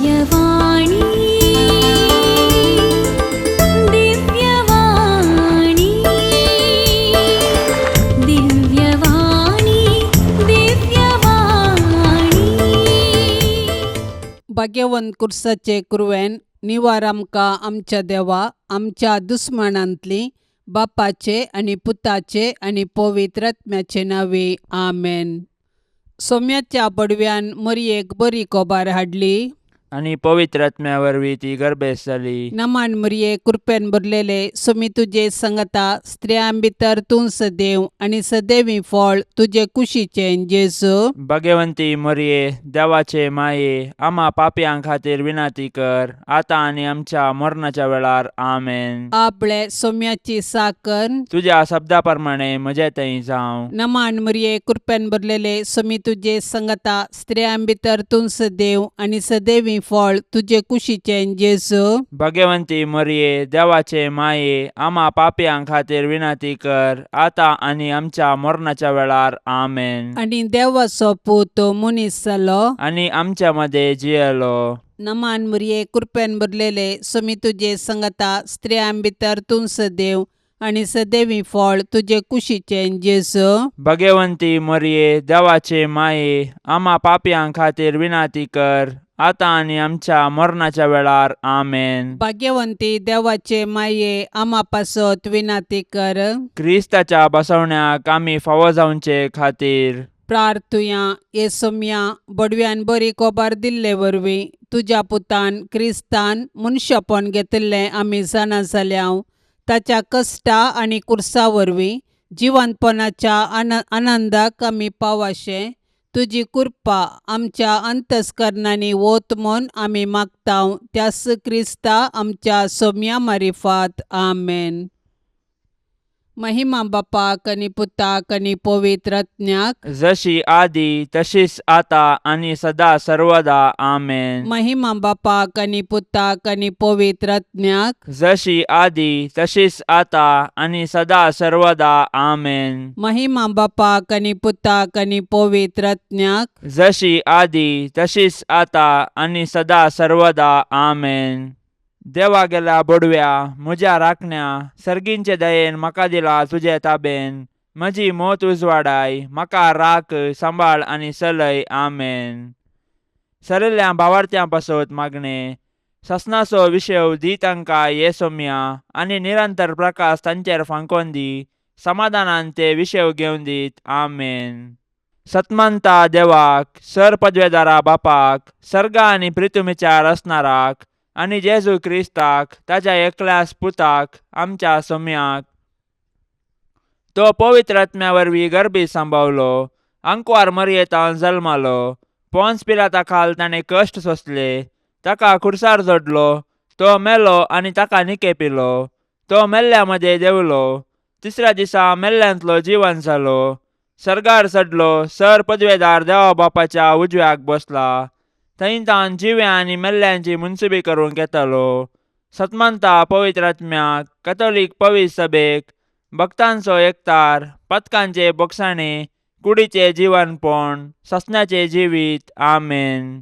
दिव्यवाणी, दिव्यवाणी, दिव्यवाणी, दिव्यवाणी. भाग्यवंत कुर्साचे कुरवेन निवार आमकां आमच्या देवा आमच्या दुस्मानांतली बापाचे आनी पुताचे आनी पवित्र आत्म्याचे नांवे आमेन. सोम्याच्या बडव्यान मरयेक बरी कोबार हाडली आनी पवित्र आत्म्या वरवीं ती गर्भेस्त जाली. नमान मरये, कृपेन भरलेले, सोमी तुजे संगता, स्त्रियां भितर तूं सदैव आनी सदैवी फळ तुजे कुशीचें जेजू. भगवंती मरये, देवाचे माये, आमा पापयां खातीर विनंती कर, आतां आनी आमच्या मरणाच्या वेळार. आमेन. आपले सोम्याची साकर तुज्या शब्दा प्रमाणे म्हजे थंय जावं. नमान मरये, कृपेन भरलेले, सोमी तुजे संगता, स्त्रियां भितर तूं सदैव आनी सदैवी फळ तुजे कुशीचें जेजू. भगवंती मरये, देवाचे माये, आमा पापयां खातीर विनंती कर, आतां आनी आमच्या मरणाच्या वेळार. आमेन. आनी देवाचो पूत मनीस जालो आनी आमच्या मदें जियेलो. नमान मरये, कृपेन भरलेले, सोमी तुजे संगता, स्त्रियां भितर तूं सदैव आनी सदैवी फळ तुजे कुशीचें जेजू. भगवंती मरये, देवाचे माये, आमा पापयां खातीर विनंती कर, आतां आनी आमच्या मरणाच्या वेळार. आमेन. भाग्यवंती देवाचे माये, आमा पासत विनंती कर. क्रिस्ताच्या बसवण्याक आमी फावो जावचे खातीर प्रार्थुया. ये सोम्या, बडव्यान बरी कोबार दिल्ले वरवीं तुज्या पुतान क्रिस्तान मनशापण घेतिल्लें आमी जाणा जाल्या. ताच्या कश्टा आनी कुर्सा वरवीं जिवंतपणाच्या आनंदाक आमी पावाशें तुजी कृपा आमच्या अंतस्करणांनी वत म्हूण आमी मागता, त्यास क्रिस्ता आमच्या सोम्या मारिफात. आमेन. महिमा बापाक आनी पुताक आनी पवित्र आत्म्याक. जशी आदी तशीच आता आनी सदा सर्वदा. आमेन. महिमा बापाक आनी पुताक आनी पवित्र आत्म्याक. जशी आदी तशीच आता आनी सदा सर्वदा. आमेन. महिमा बापाक आनी पुताक आनी पवित्र आत्म्याक. जशी आदी तशीच आता आनी सदा सर्वदा. आमेन. देवा गेल्या बोडव्या, म्हज्या राखण्या, सर्गींचे दयेन म्हाका दिला तुजे ताबेन. म्हजी मोत उजवाडाय, म्हाका राख, सांबाळ आनी चलय. आमेन. सरिल्ल्या भावार्थ्यां पासत मागणें. ससनाचो विशय दी तांकां ये सोम्या आनी निरंतर प्रकाश तांचेर फांकोन दी. समाधानान ते विशय घेवन दीत. आमेन. सतमंता देवाक, सर पदवेदारा बापाक, सर्गा आनी प्रितुमीच्या रचणाराक आनी जेजू क्रिस्ताक, ताज्या एकल्याच पुताक, आमच्या सोम्याक, तो पवित्र आत्म्या वरवीं गर्भी सांबावलो, आंकवार मरयेतान जल्मालो, पोन्स पिलाता खाल ताणें कश्ट सोंसले, ताका खुर्सार जोडलो, तो मेलो आनी ताका निकेपिलो, तो मेल्ल्या मदें देंवलो, तिसऱ्या दिसा मेल्ल्यांतलो जिवन जालो, सर्गार चडलो, सर पदवेदार देवा बापाच्या उजव्याक बसला, थंय तान जिव्या आनी मेल्ल्यांची मुनसुबी करूंक येतालो. सतमंता पवित्र आत्म्याक, कथोलीक पवित्र सभेक, भक्तांचो एकतार, पथकांचे बोगसाणे, कुडीचे जिवनपण, ससनाचे जिवीत. आमेन.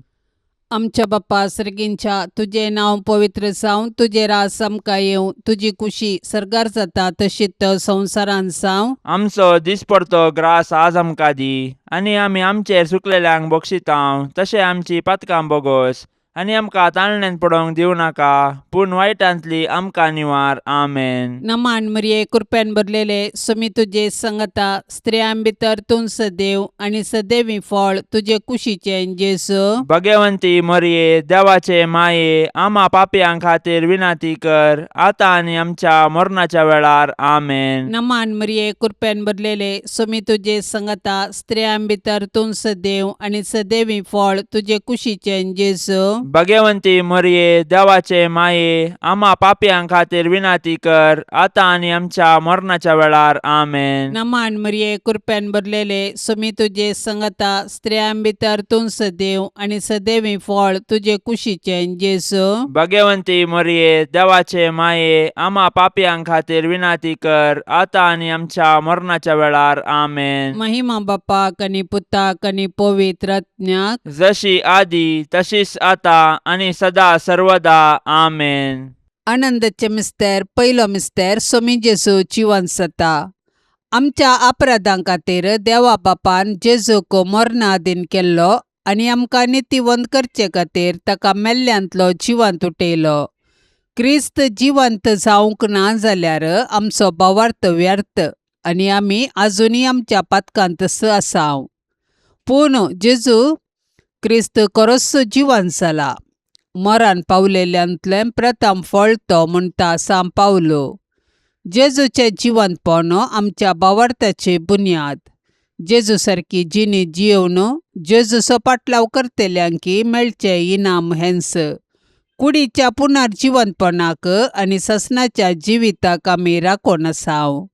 आमच्या बाप्पा सर्गींच्या, तुजें नांव पवित्र जावं, तुजें राज आमकां येवं, तुजी कुशी सर्गार जाता तशीच संवसारांत जावं. आमचो दिसपडतो ग्रास आज आमकां दी आनी आमी आमचेर चुकलेल्यांक बक्षितांव तशें आमची पातकां बोगोस आनी आमकां ताळण्यान पडोवंक दिवं नाका, पूण वायटांतली आमकां निवार. आमेन. नमान मरये, कृपेन भरलेले, सोमी तुजे संगता, स्त्रियां भितर तूं सदैव आनी सदैवी फळ तुजे कुशीचें जेजू. भगवंती मरये, देवाचे माये, आमा पापयां खातीर विनंती कर, आतां आनी आमच्या मरणाच्या वेळार. आमेन. नमान मरये, कृपेन भरलेले, सोमी तुजे संगता, स्त्रियां भितर तूं सदैव आनी सदैवी फळ तुजे कुशीचें जेजू. भगवंती मरये, देवाचे माये, आमा पापयां खातीर विनंती कर, आतां आनी आमच्या मरणाच्या वेळार. आमेन. नमान मरये, कृपेन भरलेले, सोमी तुजे संगता, स्त्रियां भितर तूं सदैव आनी सदैवी फळ तुजे कुशीचें जेजू. भगवंती मरये, देवाचे माये, आमा पापयां खातीर विनंती कर, आतां आनी आमच्या मरणाच्या वेळार. आमेन. महिमा बापाक आनी पुताक आनी पवित्र आत्म्याक. जशी आदी तशीच आता आतां आनी सदा सर्वदा. आमेन. आनंदाचे मिस्तेर. पयलो मिस्तेर, सोमी जेजू जिवन जाता. आमच्या अपराधां खातीर देवा बापान जेजूक मरणाधीन केल्लो आनी आमकां नितीवंत करचे खातीर ताका मेल्ल्यांतलो जिवंत उठयलो. क्रिस्त जिवंत जावंक ना जाल्यार आमचो भावार्थ व्यर्थ आनी आमी आजुनूय आमच्या पातकांतच आसाव. पूण जेजू क्रिस्त खरोच जिवंत जाला, मरण पावलेल्यांतलें प्रथम फळ तो म्हणटा सांव पावलो. जेजूचें जिवंतपण आमच्या भावार्थाची बुन्याद. जेजू सारकी जिणी जियोवन जेजूचो पाटलाव करतल्यांकी मेळचें इनाम हेंच. कुडीच्या पुनर्जिवंतपणाक आनी ससनाच्या जिविताक आमी राखून आसाव.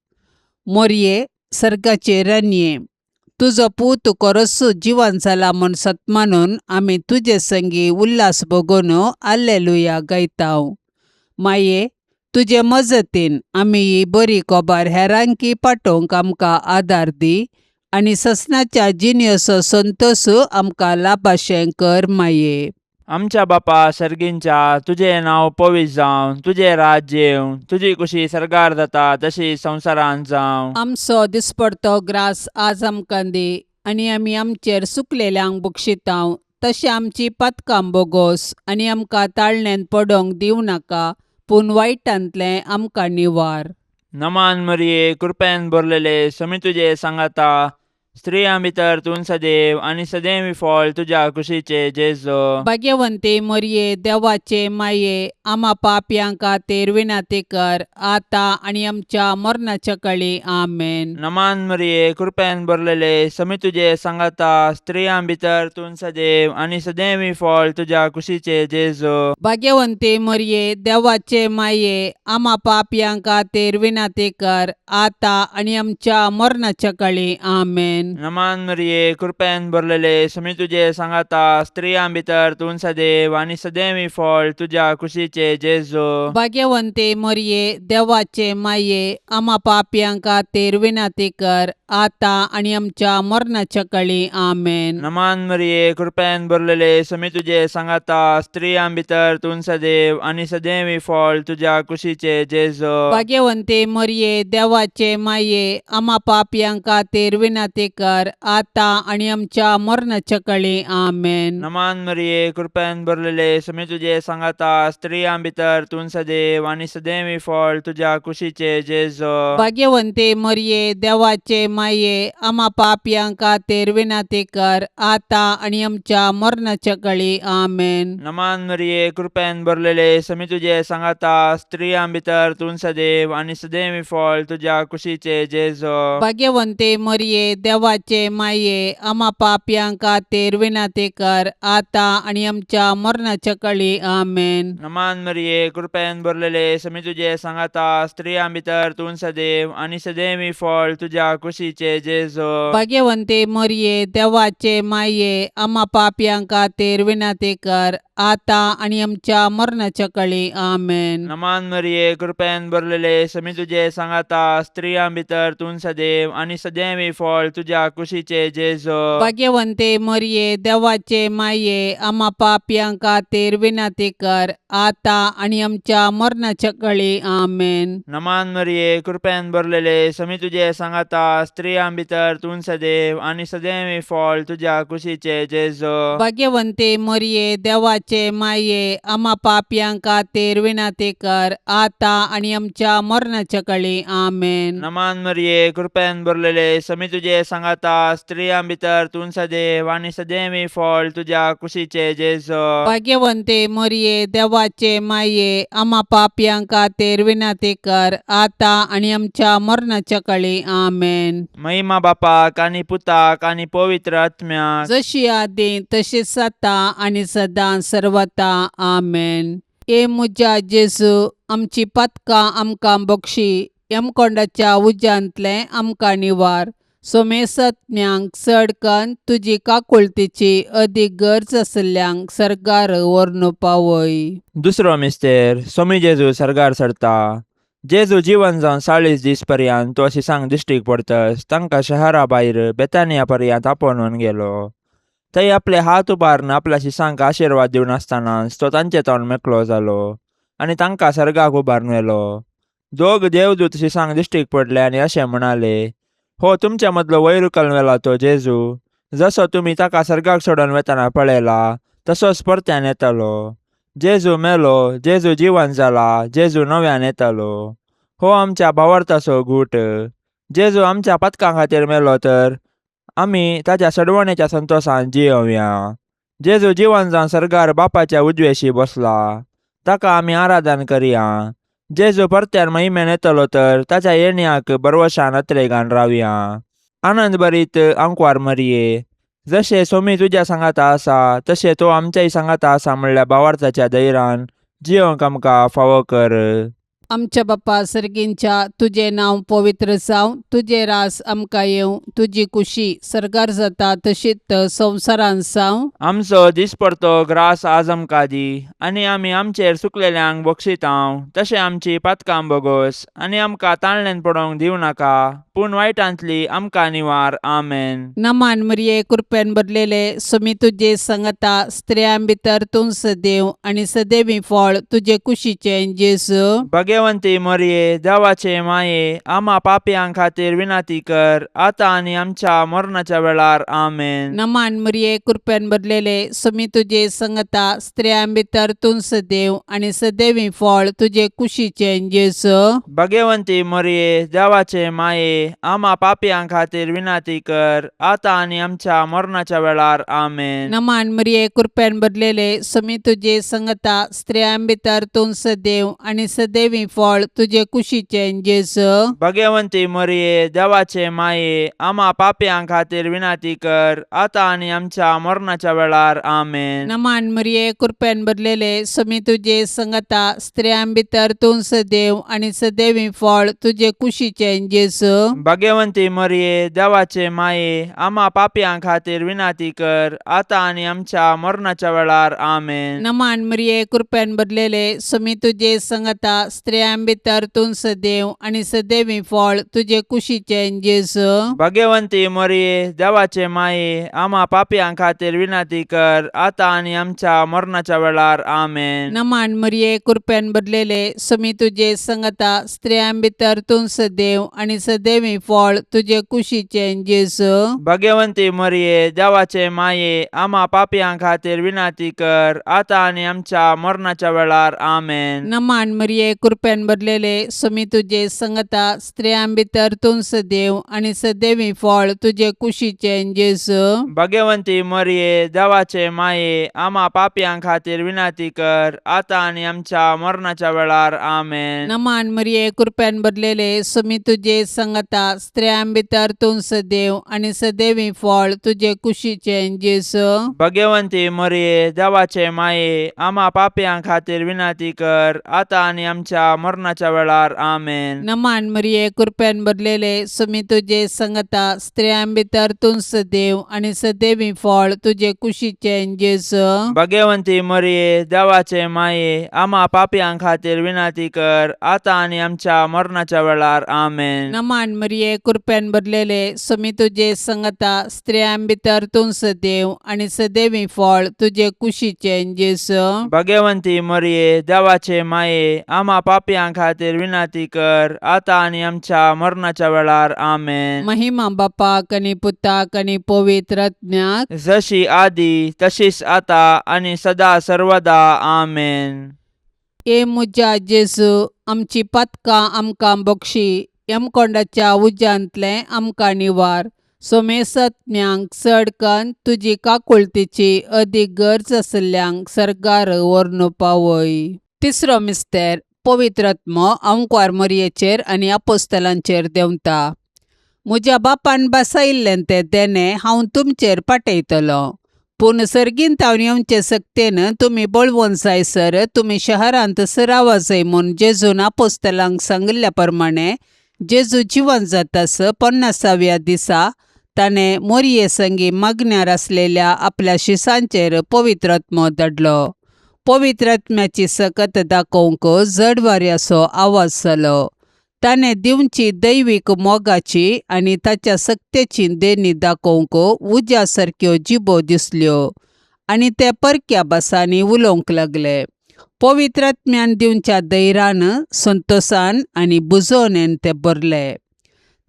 मोरये, सर्गाचे राणये, तुजो पूत खरोच जिवन जाला म्हूण सत मानून आमी तुजे संगी उल्हास भोगून आल्लेलुया गायताव. माये, तुजे मजतीन आमी ही बरी खबर हेरांकी पाठोवंक आमकां आदार दी आनी ससनाच्या जिणेचो संतोश आमकां लाभाशें कर. माये. आमच्या बापा सर्गींच्या, तुजें नांव पवित्र जावं, तुजें राज्य येवं, तुजी कुशी सर्गार जाता तशी संवसारांत जावं. आमचो दिसपडतो ग्रास आज आमकां दी आनी आमी आमचेर सुकलेल्यांक बक्षितांव तशें आमची पातकां बोगोस आनी आमकां ताळण्यांत पडोंक दिवं नाका, पूण वायटांतलें आमकां निवार. नमान मरिये, कृपेन भरलेले, समी तुजे सांगाता, स्त्रियां भितर तूं सदैव आनी सदैव फळ तुज्या कुशीचे जेजो. भाग्यवंती मरये, देवाचे माये, आमा पापयां खातीर विनंती कर, आतां आनी आमच्या मरणाच्या कळी. आमेन. नमान मरिये, कृपेन भरलेले, समी तुजे सांगाता, स्त्रियां भितर तूं सदैव आनी सदैव फळ तुज्या कुशीचे जेजो. भाग्यवंती मरये, देवाचे माये, आमा पापयां खातीर विनंती कर, आतां आनी आमच्या मरणाच्या कळी. आमेन. नमान मरिये, कृपेन भरलेले, समी तुजे सांगाता, स्त्रियां भितर तूं सदैव आनी सदैव फळ तुज्या कुशीचे जेजो. भाग्यवंती मरये, देवाचे माये, आमा पापयां खातीर विनंती कर, आतां आनी आमच्या मरणाच्या कळी. आमेन. नमान मरिये, कृपेन भरलेले, समी तुजे सांगाता, स्त्रियां भितर तूं सदैव आनी सदैव फळ तुज्या कुशीचे जेजो. भाग्यवंती मरये, देवाचे माये, आमा पापयां खातीर विनंती कर, आतां आनी आमच्या मरणाच्या कळी. आमेन. नमान मरिये, कृपेन भरलेले, समी तुजे सांगाता, स्त्रियां भितर तूं सदैव आनी सदैव फळ तुज्या कुशीचे जेजो. भाग्यवंती मरये, देवाचे माये, आमा पापयां खातीर विनंती कर, आतां आनी आमच्या मरणाच्या कळी. आमेन. नमान मरिये, कृपेन भरलेले, समी तुजे सांगाता, स्त्रियां भितर तूं सदैव आनी सदैव फळ तुज्या कुशीचे जेजो. भाग्यवंती मरये, देवाचे माये, आमा पापयां खातीर विनंती कर, आतां आनी आमच्या मरणाच्या कळी. आमेन. नमान मरिये, कृपेन भरलेले, समी तुजे सांगाता, स्त्रियां भितर तूं सदैव आनी सदैव फळ तुज्या कुशीचे जेजो. भाग्यवंती मरये, देवाचे माये, आमा पापयां खातीर विनंती कर, आतां आनी आमच्या मरणाच्या कळी. आमेन. नमान मरिये, कृपेन भरलेले, समी तुजे सांगाता, स्त्रियां भितर तूं सदैव आनी सदैव फळ तुज्या कुशीचे जेजो. भाग्यवंती मरये, देवाचे माये, आमा पापयां खातीर विनंती कर, आतां आनी आमच्या मरणाच्या कळी. आमेन. नमान मरिये, कृपेन भरलेले, समी तुजे सांगाता, स्त्रियां भितर तूं सदैव आनी सदैव फळ तुज्या कुशीचे जेजो. भाग्यवंती मरये, देवाचे माये, आमा पापयां खातीर विनंती कर, आतां आनी आमच्या मरणाच्या कळी. आमेन. नमान मरिये, कृपेन भरलेले, समी तुजे सांगाता, स्त्रियां भितर तूं सदैव आनी सदैव फळ तुज्या कुशीचे जेजो. भाग्यवंती मरये, देवाचे माये, आमा पापयां खातीर विनंती कर, आतां आनी आमच्या मरणाच्या कळी. आमेन. महिमा बापाक आनी पुताक आनी पवित्र आत्म्याक. जशी आदी तशीच आतां आनी सदां सर्वता. आमेन. ए म्हज्या जेजू, आमची पातकां आमकां बक्षी, यमकोंडाच्या उज्यांतलें आमकां निवार, सोमेसत्म्यांक चड कन्न तुजी काकुळतीची अदीक गरज आशिल्ल्यांक सर्गार व्हरून पावय. दुसरो मिस्तेर, सोमी जेजू सर्गार सरता. जेजू जिवन जावन 40 दीस पर्यंत तो शिसांक दिश्टीक पडतस तांकां शहरा भायर बेतानिया पर्यंत आपोवन गेलो. थंय आपले हात उबारून आपल्या शिसांक आशिर्वाद दिवन आसतनाच तो तांचे तोंड मेकळो जालो आनी तांकां सर्गाक उबारून व्हेलो. दोग देवदूत शिसांक दिश्टीक पडले आनी अशें म्हणाले, हो तुमच्या मदलो वयर उखलून व्हेला तो जेजू, जसो तुमी ताका सर्गाक सोडून वेतना पळयला तसोच परत्यान येतलो. जेजू मेलो, जेजू जिवन जाला, जेजू नव्यान येतलो. हो आमच्या भावार्थाचो गूट. जेजू आमच्या पातकां खातीर मेलो तर आमी ताच्या सडवणेच्या संतोशान जियोवया. जेजू जिवन जावन सर्गार बापाच्या उजवेशी बसला, ताका आमी आराधन करया. जेजू परत्यान महिमेन येतलो तर ताच्या येण्याक बरवशान अत्रेगान रावया. आनंद भरीत आंकवार मरये, जशें सोमी तुज्या सांगाता आसा तशें तो आमच्याय सांगाता आसा म्हणल्या भावार्थाच्या धैरान जियोंक आमकां फावो कर. आमच्या बापा सर्गींच्या, तुजें नांव पवित्र जावं, तुजें रास आमकां येवं, तुजी कुशी सर्गार जाता तशीच संवसारांत जावं. आमचो दिसपडतो ग्रास आज आमकां दी, आनी आमी आमचेर सुकलेल्यांक बक्षितांव तशें आमची पातकां बोगोस, आनी आमकां ताळण्यान पडोवंक दिवं नाका, पूण वायटांतली आमकां निवार. आमेन. नमान मरिये, कृपेन भरलेले, सुमी तुजे संगता, स्त्रियां भितर तूं सदैव आनी सदैवी फळ तुजे कुशीचें जेजू. भगवंती मरये, देवाचे माये, आमा पापयां खातीर विनंती कर, आतां आनी आमच्या मरणाच्या वेळार. आमेन. नमान मरिये, कृपेन भरलेले, सुमी तुजे संगता, स्त्रियां भितर तूं सदैव आनी सदैवी फळ तुजे कुशीचें जेजू. भगवंती मरये, देवाचे माये, आमा पापयां खातीर विनंती कर, आतां आनी आमच्या मरणाच्या वेळार. आमेन. नमान मरिये, कृपेन भरलेले, सुमी तुजे संगता, स्त्रियां भितर तूं सदैव आनी सदैवी फळ तुजे कुशीचें जेजू. भगवंती मरये, देवाचे माये, आमा पापयां खातीर विनंती कर, आतां आनी आमच्या मरणाच्या वेळार. आमेन. नमान मरिये, कृपेन भरलेले, सुमी तुजे संगता, स्त्रियां भितर तूं सदैव आनी सदैवी फळ तुजे कुशीचें जेजू. भगवंती मरये, देवाचे माये, आमा पापयां खातीर विनंती कर, आतां आनी आमच्या मरणाच्या वेळार. आमेन. नमान मरिये, कृपेन भरलेले, सुमी तुजे संगता, स्त्रियां भितर तूं सदैव आनी सदैवी फळ तुजे कुशीचें जेजू. भगवंती मरये, देवाचे माये, आमा पापयां खातीर विनंती कर, आतां आनी आमच्या मरणाच्या वेळार. आमेन. नमान मरिये, कृपेन भरलेले, सुमी तुजे संगता, स्त्रियां भितर तूं सदैव आनी सदैवी फळ तुजे कुशीचें जेजू. भगवंती मरये, देवाचे माये, आमा पापयां खातीर विनंती कर, आतां आनी आमच्या मरणाच्या वेळार. आमेन. नमान मरिये, कृपेन भरलेले, सुमी तुजे संगता, स्त्रियां भितर तूं सदैव आनी सदैवी फळ तुजे कुशीचें जेजू. भगवंती मरये, देवाचे माये, आमा पापयां खातीर विनंती कर, आतां आनी आमच्या मरणाच्या वेळार. आमेन. नमान मरिये, कृपेन भरलेले, सुमी तुजे संगता, स्त्रियां भितर तूं सदैव आनी सदैवी फळ तुजे कुशीचें जेजू. भगवंती मरये, देवाचे माये, आमा पापयां खातीर विनंती कर, आतां आनी आमच्या मरणाच्या वेळार. आमेन. नमान मरिये, कृपेन भरलेले, सुमी तुजे संगता, स्त्रियां भितर तूं सदैव आनी सदैवी फळ तुजे कुशीचें जेजू. भगवंती मरये, देवाचे माये, आमा पापयां खातीर विनंती कर, आतां आनी आमच्या मरणाच्या वेळार. आमेन. नमान मरिये, कृपेन भरलेले, सुमी तुजे संगता, स्त्रियां भितर तूं सदैव आनी सदैवी फळ तुजे कुशीचें जेजू. भगवंती मरये, देवाचे माये, आमा पापयां खातीर विनंती कर, आतां आनी आमच्या मरणाच्या वेळार. आमेन. महिमा बापाक आनी पुताक आनी पवित्र आत्म्याक, जशी आदी तशीच आता आनी सदा सर्वदा. आमेन. ए म्हज्या जेजू, आमची पातकां आमकां बक्षी, यमकोंडाच्या उज्यांतलें आमकां निवार, सोमेसत्म्यांक चड कन्न तुजी काकुळतीची अदीक गरज आशिल्ल्यांक सर्गार व्हरून पावय. तिसरो मिस्तेर, पवित्र आत्मो आंकवार मरयेचेर आनी आपोस्तलांचेर देंवता. म्हज्या बापान बसयिल्लें तें देणें हांव तुमचेर पाठयतलो, पूण सर्गींत हांव येवचे सक्तेन तुमी बळवंत जायसर तुमी शहरांत सरावा जाय म्हूण जेजून आपोस्तलांक सांगिल्ल्या प्रमाणे, जेजू जिवन जातास 50व्या दिसा ताणें मोरये संगी मागण्यार आसलेल्या आपल्या शिसांचेर पवित्र आत्मो धाडलो. पवित्र आत्म्याची सकत दाखोवंक जड वाऱ्याचो आवाज जालो. ताणें दिवची दैवीक मोगाची आनी ताच्या सक्तेची देणी दाखोवंक उज्या सारक्यो जिबो दिसल्यो आनी ते परक्या भासांनी उलोवंक लागले. पवित्र आत्म्यान दिवच्या धैर्यान, संतोसान आनी बुजोवणेन ते भरले.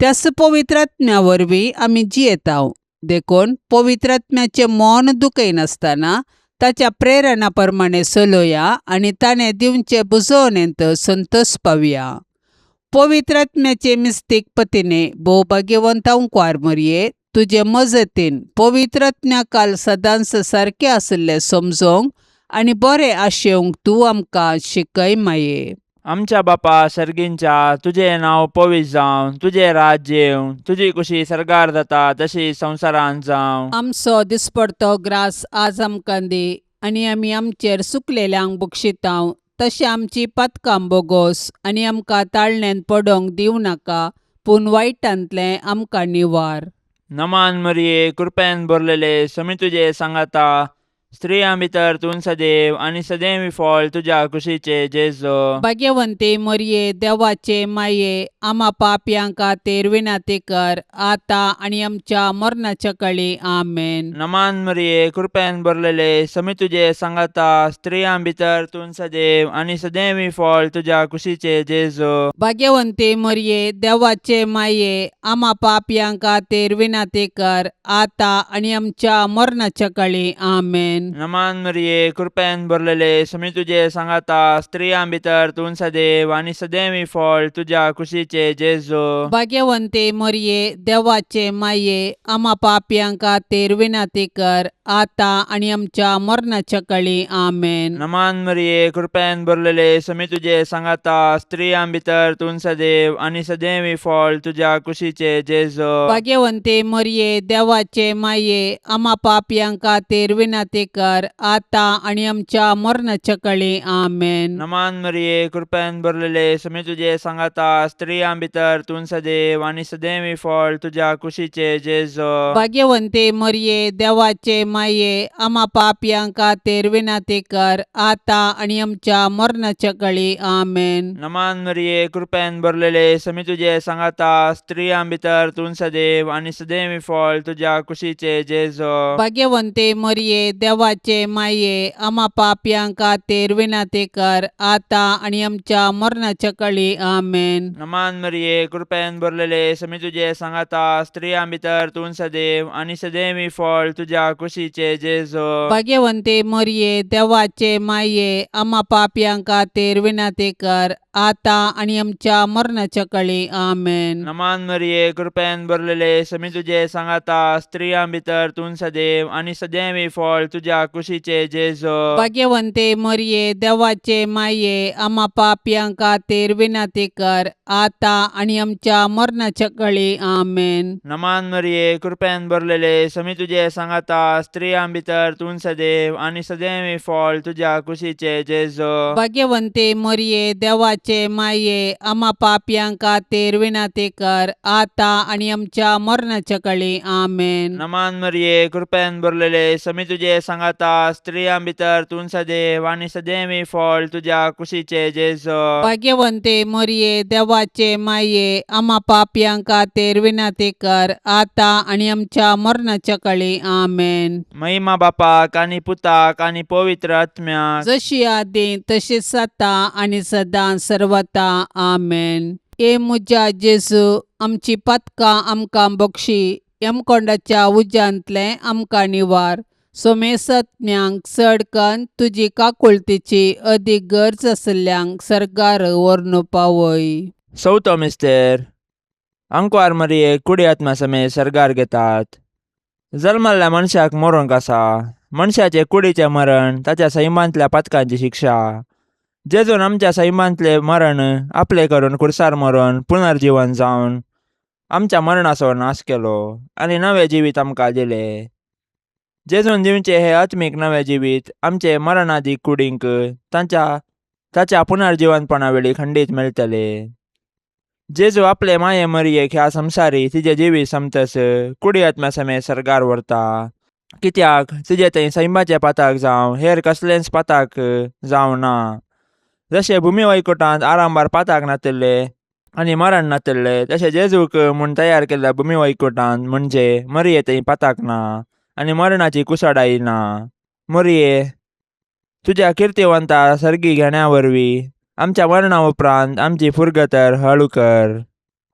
त्याच पवित्र आत्म्या वरवीं आमी जियेतांव. देखून पवित्र आत्म्याचें मन दुखयनासतना ताच्या प्रेरणा प्रमाणें चलोया आनी ताणें दिवचे बुजोवणेंत संतोस पावया. पवित्र आत्म्याचे मिस्तीक पतीने भोव भाग्यवंत अंकवार मरये, तुजे मजतीन पवित्र आत्म्या काल सदांच सारकें आशिल्लें समजोंक आनी बरें आशेवंक तूं आमकां शिकय माये. आमच्या बापा सर्गींच्या, तुजें नांव पवित्र जावं, तुजें राज्य येवं, तुजी कुशी सर्गार जाता तशी संवसारांत जावं. आमचो दिसपडतो ग्रास आज आमकां दी आनी आमी आमचेर सुकलेल्यांक बक्षितांव तशें आमची पातकां बोगोस आनी आमकां ताळण्यांत पडोंक दिवं नाका, पूण वायटांतलें आमकां निवार. नमान मरिये, कृपेन भरलेले, समी तुजे सांगाता, स्त्रियां भितर तूं सदैव आनी सदैव फळ तुज्या कुशीचे जेजो. भाग्यवंती मरये, देवाचे माये, आमा पापयां खातीर विनंती कर आतां आनी आमच्या मरणाच्या कळी. आमेन. नमान मरिये, कृपेन भरलेले, समी तुजे सांगाता, स्त्रियां भितर तूं सदैव आनी सदैव फळ तुज्या कुशीचे जेजो. भाग्यवंती मरये, देवाचे माये, आमा पापयां खातीर विनंती कर आतां आनी आमच्या मरणाच्या कळी. आमेन. नमान मरिये, कृपेन भरलेले, समी तुजे सांगाता, स्त्रियां भितर तूं सदैव आनी सदैव फळ तुज्या कुशीचे जेजो. भाग्यवंती मरये, देवाचे माये, आमा पापयां खातीर विनंती कर आतां आनी आमच्या मरणाच्या कळी. आमेन. नमान मरिये, कृपेन भरलेले, समी तुजे सांगाता, स्त्रियां भितर तूं सदैव आनी सदैव फळ तुज्या कुशीचे जेजो. भाग्यवंती मरये, देवाचे माये, आमा पापयां खातीर विनंती कर आतां आनी आमच्या मरणाच्या कळी. आमेन. नमान मरिये, कृपेन भरलेले, समी तुजे सांगाता, स्त्रियां भितर तूं सदैव आनी सदैव फळ तुज्या कुशीचे जेजो. भाग्यवंती मरये, देवाचे माये, आमा पापयां खातीर विनंती कर आतां आनी आमच्या मरणाच्या कळी. आमेन. नमान मरिये, कृपेन भरलेले, समी तुजे सांगाता, स्त्रियां भितर तूं सदैव आनी सदैव फळ तुज्या कुशीचे जेजो. भाग्यवंती मरये, देवाचे माये, आमा पापयां खातीर विनंती कर आतां आनी आमच्या मरणाच्या कळी. आमेन. नमान मरिये, कृपेन भरलेले, समी तुजे सांगाता, स्त्रियां भितर तूं सदैव आनी सदैव फळ तुज्या कुशीचे जेजो. भाग्यवंती मरये, देवाचे माये, आमा पापयां खातीर विनंती कर आतां आनी आमच्या मरणाच्या कळी. आमेन. नमान मरिये, कृपेन भरलेले, समी तुजे सांगाता, स्त्रियां भितर तूं सदैव आनी सदैव फळ तुज्या कुशीचे जेजो. भाग्यवंती मरये, देवाचे माये, आमा पापयां खातीर विनंती कर आतां आनी आमच्या मरणाच्या कळी. आमेन. नमान मरिये, कृपेन भरलेले, समी तुजे सांगाता, स्त्रियां भितर तूं सदैव आनी सदैव फळ तुज्या कुशीचे जेजो. भाग्यवंती मरये, देवाचे माये, आमा पापयां खातीर विनंती कर आतां आनी आमच्या मरणाच्या कळी. आमेन. नमान मरिये, कृपेन भरलेले, समी तुजे सांगाता, स्त्रियां भितर तूं सदैव आनी सदैव फळ तुज्या कुशीचे जेजो. भाग्यवंती मरये, देवाचे माये, आमा पापयां खातीर विनंती कर आतां आनी आमच्या मरणाच्या कळी. आमेन. महिमा बापाक आनी पुताक आनी पवित्र आत्म्याक, जशी आदी तशीच आतां आनी सदां सर्वता. आमेन. ए म्हज्या जेजू, आमची पातकां आमकां बक्षी, यमकोंडाच्या उज्यांतलें आमकां निवार, सोमेसत्म्यांक चड कन्न तुजी काकुळतीची अदीक गरज आशिल्ल्यांक सर्गार व्हरून पावय. चवथो मिस्तेर, आंकवार मरियेक कुडी आत्मा समेत सर्गार घेतात. जल्मल्ल्या मनशाक मरूंक आसा. मनशाचे कुडीचें मरण ताच्या सैमांतल्या पातकांची शिक्षा. जेजून आमच्या सैमांतलें मरण आपलें करून खुर्सार मरून पुनर्जीवन जावन आमच्या मरणाचो नाश केलो आनी नवें जिवीत आमकां दिलें. जेजून दिवचें हें आत्मीक नवें जिवीत आमचे मरणादी कुडींक तांच्या ताच्या पुनर्जिवनपणा वेळी खंडीत मेळटलें. जेजू आपले माये मरियेक ह्या संवसारी तिजें जिवीत समतस कुडी आत्म्या समेत सर्गार व्हरता, कित्याक तिजें थंय सैमाचें पाताक जावं हेर कसलेंच पाताक जावं ना. जशें भुमी वैकुटांत आरंभार पाताक नातिल्लें आनी मरण नातल्ले तशें जेजूक म्हूण तयार केल्ल्या भूमी वैकुटान म्हणजे मरिये थंय पाताक ना आनी मरणाची कुसाडाय ना. मरिये, तुज्या किर्तिवंता सर्गी घेण्या वरवीं आमच्या मरणा उपरांत आमची फुरगतर हळू कर.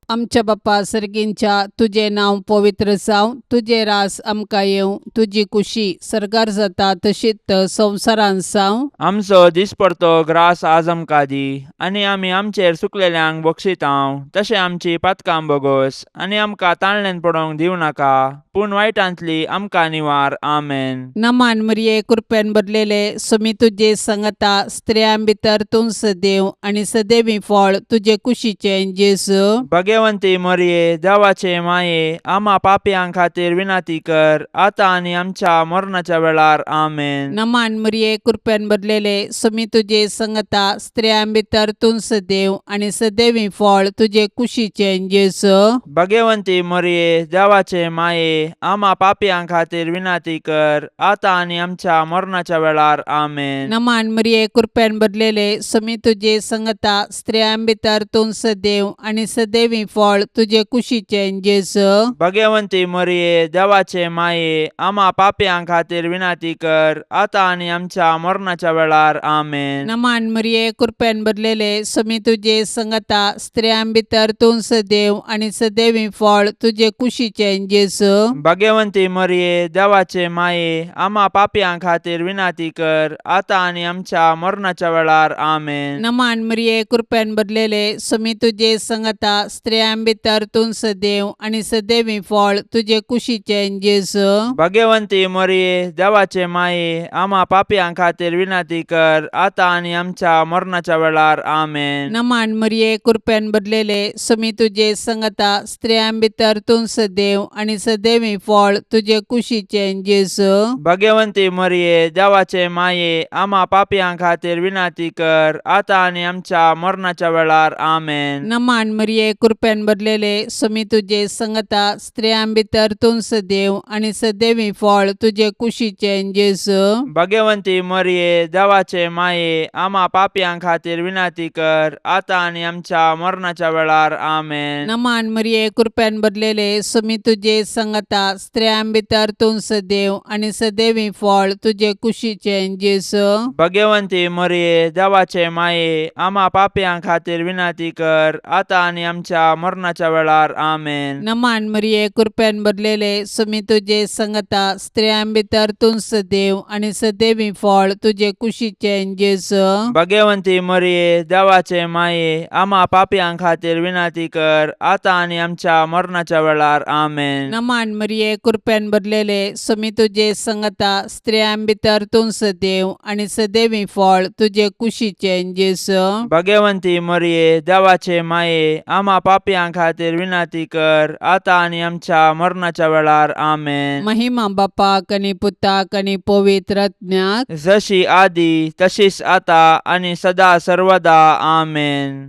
आमच्या बापा सर्गींच्या तुजें नांव पवित्र जावं, तुजें रास आमकां येवं, तुजी कुशी सर्गार जाता तशीच संवसारांत जावं. आमचो दिसपडतो ग्रास आज आमकां दी आनी आमी आमचेर सुकलेल्यांक बक्षितांव तशें आमची पातकां बोगोस आनी आमकां ताणल्यान पडोवंक दिवं नाका पूण वायटांतली आमकां निवार. आमेन. नमान मरिये, कृपेन भरलेले, सुमी तुजे संगता, स्त्रियां भितर तूं सदैव आनी सदैवी फळ तुजे कुशीचें जेजू. भगवंती मरिये, देवाचे माये, आमा पापयां खातीर विनंती कर आतां आनी आमच्या मरणाच्या वेळार. आमेन. नमान मरिये, कृपेन भरलेले, सुमी तुजे संगता, स्त्रियां भितर तूं सदैव आनी सदैवी फळ तुजे कुशीचें जेजू. भगवंती मरिये, देवाचे माये, आमा पापयां खातीर विनंती कर आतां आनी आमच्या मरणाच्या वेळार. आमेन. नमान मरिये, कृपेन भरलेले, सुमी तुजे संगता, स्त्रियां भितर तूं सदैव आनी सदैवी फळ तुजे कुशीचें जेजू. भगवंती मरिये, देवाचे माये, आमा पापयां खातीर विनंती कर आतां आनी आमच्या मरणाच्या वेळार. आमेन. नमान मरिये, कृपेन भरलेले, सुमी तुजे संगता, स्त्रियां भितर तूं सदैव आनी सदैवी फळ तुजे कुशीचें जेजू. भगवंती मरिये, देवाचे माये, आमा पापयां खातीर विनंती कर आतां आनी आमच्या मरणाच्या वेळार. आमेन. नमान मरिये, कृपेन भरलेले, सुमी तुजे संगता, स्त्रियां भितर तूं सदैव आनी सदैवी फळ तुजे कुशीचें जेजू. भगवंती मरिये, देवाचे माये, आमा पापयां खातीर विनंती कर आतां आनी आमच्या मरणाच्या वेळार. आमेन. नमान मरिये, कृपेन भरलेले, सुमी तुजे संगता, स्त्रियां भितर तूं सदैव आनी सदैवी फळ तुजे कुशीचें जेजू. भगवंती मरिये, देवाचे माये, आमा पापयां खातीर विनंती कर आतां आनी आमच्या मरणाच्या वेळार. आमेन. नमान मरिये, कृपेन भरलेले, सुमी तुजे संगता, स्त्रियां भितर तूं सदैव आनी सदैवी फळ तुजे कुशीचें जेजू. भगवंती मरिये, देवाचे माये, आमा पापयां खातीर विनंती कर आतां आनी आमच्या मरणाच्या वेळार. आमेन. नमान मरिये, कृपेन भरलेले, सुमी तुजे संगता, स्त्रियां भितर तूं सदैव आनी सदैवी फळ तुजे कुशीचें जेजू. भगवंती मरिये, देवाचे माये, आमा पापयां खातीर विनंती कर आतां आनी आमच्या मरणाच्या वेळार. आमेन. नमान मरिये, कृपेन भरलेले, सुमी तुजे संगता, स्त्रियां भितर तूं सदैव आनी सदैवी फळ तुजे कुशीचें जेजू. भगवंती मरिये, देवाचे माये, आमा पापयां खातीर विनंती कर आतां आनी आमच्या मरणाच्या वेळार. आमेन. नमान मरिये, कृपेन भरलेले, सुमी तुजे संगता, स्त्रियां भितर तूं सदैव आनी सदैवी फळ तुजे कुशीचें जेजू. भगवंती मरिये, देवाचे माये, आमा पापयां खातीर विनंती कर आतां आनी आमच्या मरणाच्या वेळार. आमेन. महिमा बापाक आनी पुताक आनी पवित्र आत्म्याक. जशी आदी तशीच आता आनी सदा सर्वदा. आमेन.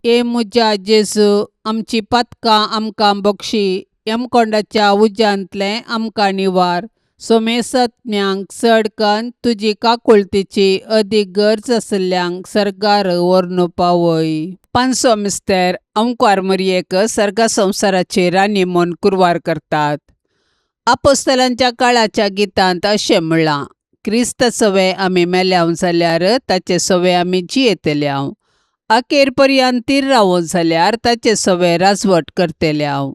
ए म्हज्या जेजू, आमची पातकां आमकां बक्षी, यमकोंडाच्या उज्यांतलें आमकां निवार, सोमेसत्म्यांक चड कन्न तुजी काकुळतीची अदीक गरज आशिल्ल्यांक सर्गार व्हरून पावय. पांचसो मिस्तेर अंकवार मरयेक सर्गा संवसाराची राणी म्हूण कुरवार करतात. आपोस्तलांच्या काळाच्या गितांत अशें म्हणलां, क्रिस्त सवे आमी मेल्याव जाल्यार ताचे सवे आमी जियेतल्याव, अखेर पर्यंत तीर रावो जाल्यार ताचे सवे राजवट करतल्याव.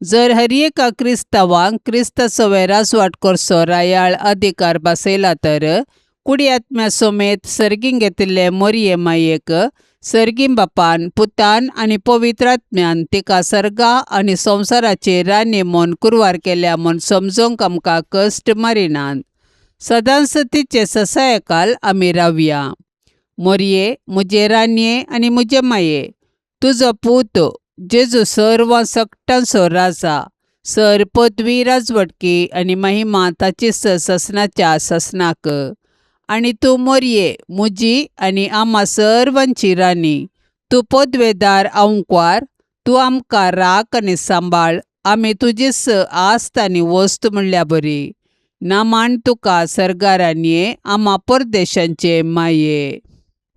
जर हर एका क्रिस्तांवांक क्रिस्त सवे राजवाट करचो रायाळ अधिकार बसयला तर कुडी आत्म्या समेत सर्गीं घेतिल्ले मोरये मायेक सर्गीं बापान, पुतान आनी पवित्र आत्म्यान तिका सर्गा आनी संवसाराची राणी म्हूण कुरवार केल्या म्हूण समजूंक आमकां कश्ट मारिनात. सदांच तिचे ससायकाल आमी रावया. मोरये, म्हजे राणये आनी म्हजे माये, तुजो पूत जेजू सर्व सकटांचो राजा, सर पदवी, राजवटकी आनी महिमा ताचीच ससनाच्या ससनाक. आनी तूं मोरये, म्हजी आनी आमा सर्वांची राणी, तूं पदवेदार आंकवार, तूं आमकां राख आनी सांबाळ, आमी तुजीच आस्त आनी वस्त म्हणल्या बरी. नामान तुका सर्गारानये, आमा परदेशांचे माये.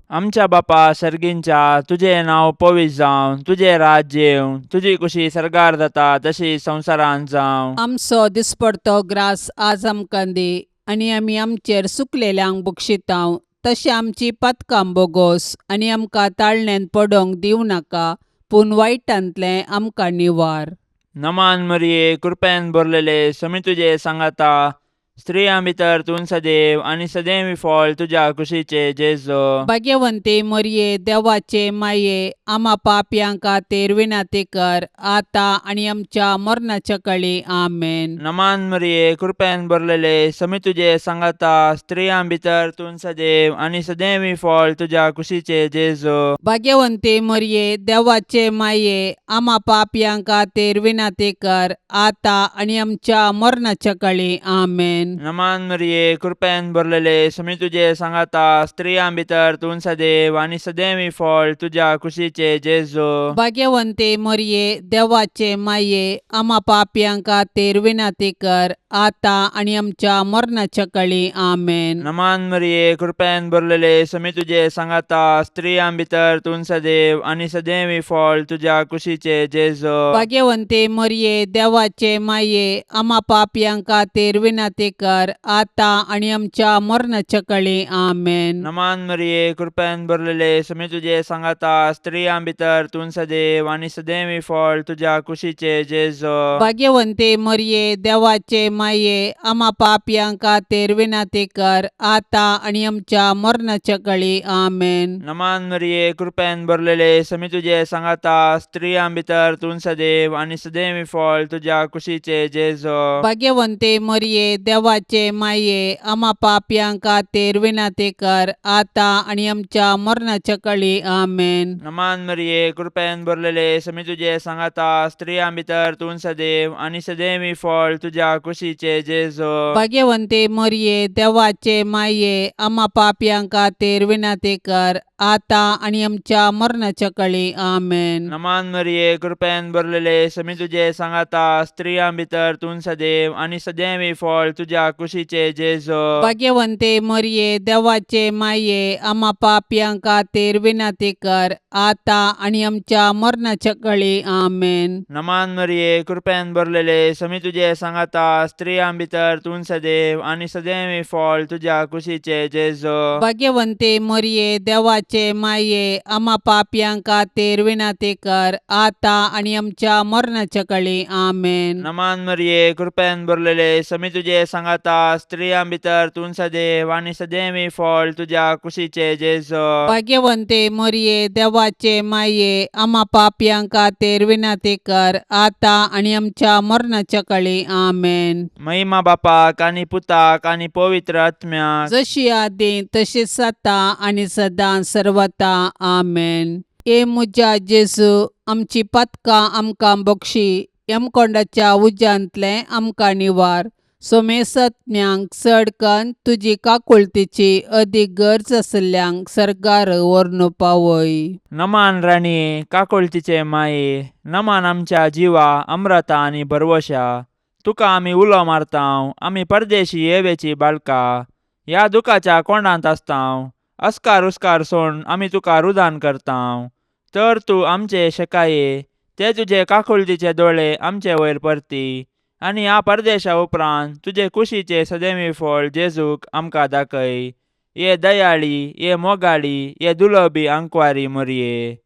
आमच्या बापा सर्गींच्या तुजें नांव पवित्र जावं, तुजें राज्य येवं, तुजी कुशी सर्गार जाता तशी संवसारांत जावं. आमचो दिसपडतो ग्रास आज आमकां दी आनी आमी आमचेर सुकलेल्यांक बक्षितांव तशें आमची पातकां बोगोस आनी आमकां ताळण्यांत पडोंक दिवं नाका पूण वायटांतलें आमकां निवार. नमान मरिये, कृपेन भरलेले, समी तुजे सांगाता, स्त्रियां भितर तूं सदैव आनी सदैव फळ तुज्या कुशीचे जेजो. भाग्यवंती मरये, देवाचे माये, आमा पापयां खातीर विनंती कर आतां आनी आमच्या मरणाच्या कळी. आमेन. नमान मरिये, कृपेन भरलेले, समी तुजे सांगाता, स्त्रियां भितर तूं सदैव आनी सदैव फळ तुज्या कुशीचे जेजो. भाग्यवंती मरये, देवाचे माये, आमा पापयां खातीर विनंती कर आतां आनी आमच्या मरणाच्या कळी. आमेन. नमान मरिये, कृपेन भरलेले, समी तुजे सांगाता, स्त्रियां भितर तूं सदैव आनी सदैव फळ तुज्या कुशीचे जेजो. भाग्यवंती मरये, देवाचे माये, आमा पापयां खातीर विनंती कर आतां आनी आमच्या मरणाच्या कळी. आमेन. नमान मरिये, कृपेन भरलेले, समी तुजे सांगाता, स्त्रियां भितर तूं सदैव आनी सदैव फळ तुज्या कुशीचे जेजो. भाग्यवंती मरये, देवाचे माये, आमा पापयां खातीर विनंती कर आतां आनी आमच्या मरणाच्या कळी. आमेन. नमान मरिये, कृपेन भरलेले, समी तुजे सांगाता, स्त्रियां भितर तूं सदैव आनी सदैव फळ तुज्या कुशीचे जेजो. भाग्यवंती मरये, देवाचे माये, आमा पापयां खातीर विनंती कर आतां आनी आमच्या मरणाच्या कळी. आमेन. नमान मरिये, कृपेन भरलेले, समी तुजे सांगाता, स्त्रियां भितर तूं सदैव आनी सदैव फळ तुज्या कुशीचे जेजो. भाग्यवंती मरये, देवाचे माये, आमा पापयां खातीर विनंती कर आतां आनी आमच्या मरणाच्या कळी. आमेन. नमान मरिये, कृपेन भरलेले, समी तुजे सांगाता, स्त्रियां भितर तूं सदैव आनी सदैव फळ तुज्या कुशीचे जेजो. भाग्यवंती मरये, देवाचे माये, आमा पापयां खातीर विनंती कर आतां आनी आमच्या मरणाच्या कळी. आमेन. नमान मरिये, कृपेन भरलेले, समी तुजे सांगाता, स्त्रियां भितर तूं सदैव आनी सदैव फळ तुज्या कुशीचे जेजो. भाग्यवंती मरये, देवाचे माये, आमा पापयां खातीर विनंती कर आतां आनी आमच्या मरणाच्या कळी. आमेन. नमान मरिये, कृपेन भरलेले, समी तुजे सांगाता, स्त्रियां भितर तूं सदैव आनी सदैव फळ तुज्या कुशीचे जेजो. भाग्यवंती मरये, देवाचे माये, आमा पापयां खातीर विनंती कर आतां आनी आमच्या मरणाच्या कळी. आमेन. नमान मरिये, कृपेन भरलेले, समी तुजे सांगाता, स्त्रियां भितर तूं सदैव आनी सदैव फळ तुज्या कुशीचे जेजो. भाग्यवंती मरये, देवाचे माये, आमा पापयां खातीर विनंती कर आतां आनी आमच्या मरणाच्या कळी. आमेन. महिमा बापाक आनी पुताक आनी पवित्र आत्म्याक, जशी आदी तशीच आतां आनी सदां सर्वता. आमेन. ए म्हज्या जेजू, आमची पातकां आमकां बक्षी, यमकोंडाच्या उज्यांतलें आमकां निवार, सोमेसत्म्यांक चड कन्न तुजी काकुळतीची अदीक गरज आशिल्ल्यांक सर्गार व्हरून पावय. नमान राणये, काकुळतीचे माये, नमान आमच्या जिवा अम्रता आनी भरवशा, तुका आमी उलो मारतांव, आमी परदेशी येवेची बाळका, ह्या दुखाच्या कोंडांत आसतांव, अस्कार उस्कार सोड आमी तुका रुदान करतांव, तर तूं आमचे शेकाये ते तुजे काकुळतीचे दोळे आमचे वयर परती आनी ह्या परदेशा उपरांत तुजे कुशीचे सदैवी फळ जेजूक आमकां दाखय. ये दयाळी, ये मोगाळी, ये दुलबी आंकवारी मोरये,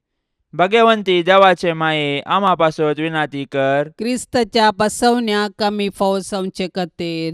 भगवंती देवाचे माये, आमा पासत विनाती कर. क्रिस्ताच्या बसवण्याक आमी फावो जावचे खातीर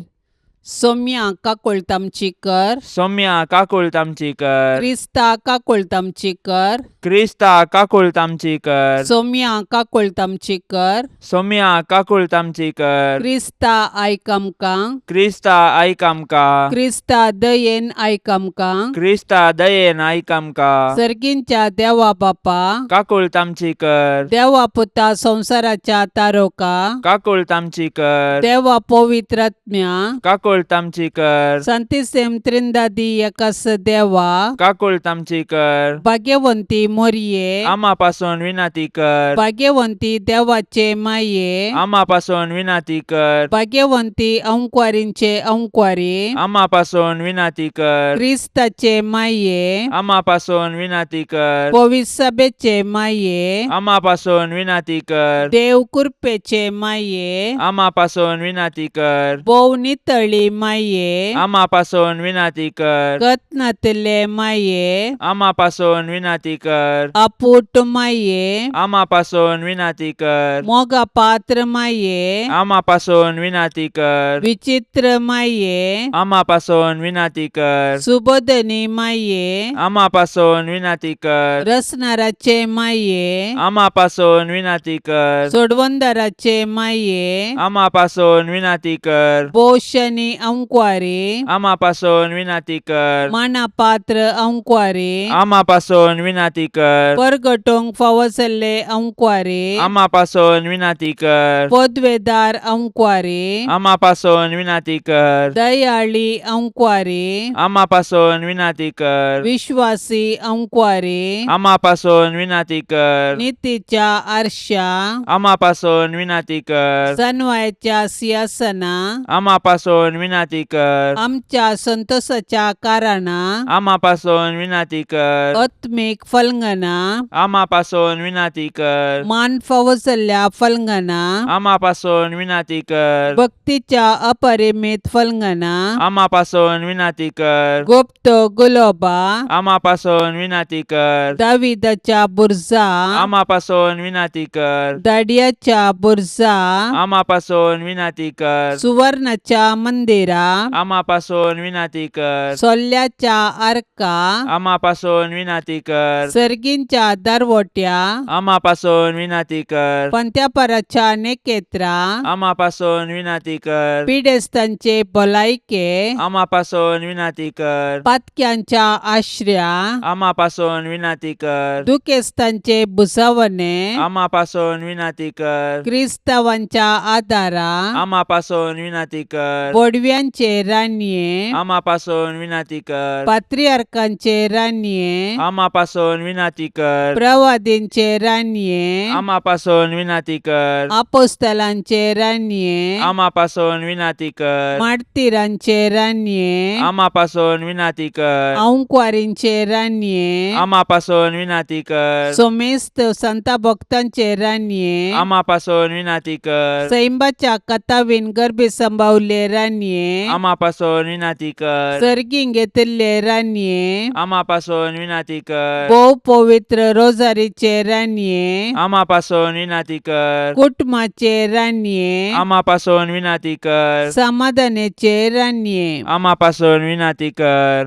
सोम्या काकुळट आमची कर. सौम्या काकुळट आमची कर. क्रिस्ता काकुळट आमची कर. क्रिस्ता काकुळट आमची कर. सोम्या काकुळट आमची कर. सौम्या काकुळट आमची कर. क्रिस्ता आयक आमकां. क्रिस्ता आयक आमकां. क्रिस्ता दयेन आयक आमकां. क्रिस्ता दयेन आयक आमकां. सर्गींच्या देवा बापा, काकुळट आमची कर. देवा पुता संवसाराच्या तारोका, काकुळट आमची कर. देवा पवित्रात्म्या, काकुळट काकुळट आमची कर. सांतिसेम त्रिंदादी एकास देवा, काकुळट आमची कर. भाग्यवंती मोरये, आमा पासून विनंती कर. भाग्यवंती देवाचे माये, आमा पासून विनंती कर. भाग्यवंती अंकवारींचे अंकवारी, आमा पासून विनंती कर. क्रिस्ताचे माये, आमा पासून विनंती कर. पविसभेचे माये, आमा पासून विनंती कर. देव कृपेचे माये, आमा पासून विनंती कर. भोव नितळी माये, आमा पासून विनंती कर. कत्नातले माये, आमा पासून विनंती कर. अपूट माये, आमा पासून विनंती कर. मोगा पात्र माये, आमा पासून विनंती कर. विचित्र माये, आमा पासून विनंती कर. सुबोधनी माये, आमा पासून विनंती कर. रसनाराचे माये, आमा पासून विनंती कर. सोडवंदाराचे माये, आमा पासून विनंती कर. पोषणी अंकवारी, आमा पासून विनंती कर. मानापात्र अंकवारी, आमा पासून विनंती कर. परगटोंक फावो जाल्ले अंकवारी, आमा पासून विनंती कर. पदवेदार अंकवारी, आमा पासून विनंती कर. दयाळी अंकवारी, आमा पासून विनंती कर. विश्वासी अंकवारी, आमा पासून विनंती कर. नितीच्या आरशा, आमा पासून विनंती कर. सनवायच्या सिंहासना, आमा पासून विनंती कर. आमच्या संतोषाच्या कारणा, आमा पासून विनंती कर. आत्मीक फलंगना, आमा पासून विनंती कर. मान फावो जाल्ल्या फलंगना, आमा पासून विनंती कर. भक्तीच्या अपरिमित फलंगना, आमा पासून विनंती कर. गुप्त गुलोबा, आमा पासून विनंती कर. दाविदाच्या बुरजा, आमा पासून विनंती कर. दाडियाच्या बुरजा, आमा पासून विनंती कर. सुवर्णाच्या मंदिरा, आमा पासून विनंती कर. सोल्ल्याच्या आर्का, आमा पासून विनंती कर. सर्गींच्या दरवट्या, आमा पासून विनंती कर. पंत्यापराच्या नेकेत्रा, आमा पासून विनंती कर. पिडेस्तांचे भलायके, आमा पासून विनंती कर. पातक्यांच्या आश्र्या, आमा पासून विनंती कर. दुखेस्तांचे भुजावणे, आमा पासून विनंती कर. क्रिस्तावांच्या आदारा, आमा पासून विनंती कर. बोडव्यांचे रानये, आमा पासून विनंती कर. पात्रियार्कांचे रानये, आमा पासून विनंती कर. प्रवादींचे रानये, आमा पासून विनंती कर. आपोस्तलांचे रानये, आमा पासून विनंती कर. मार्तिरांचे रानये, आमा पासून विनंती कर. अंकवारींचे रानये, आमा पासून विनंती कर. सोमेस्त संता भक्तांचे रानये, आमा पासून विनंती कर. सैंबाच्या कथावीन गर्भी संभावले रानये, आमा पासून विनंती कर. सर्गीं घेतिल्ले रानये, आमा पासून विनंती कर. भोव पवित्र रोजारीचे रानये, आमा पासून विनंती कर. कुटुंबाचे रानये, आमा पासून विनंती कर. समाधानाचे रानये, आमा पासून विनंती कर.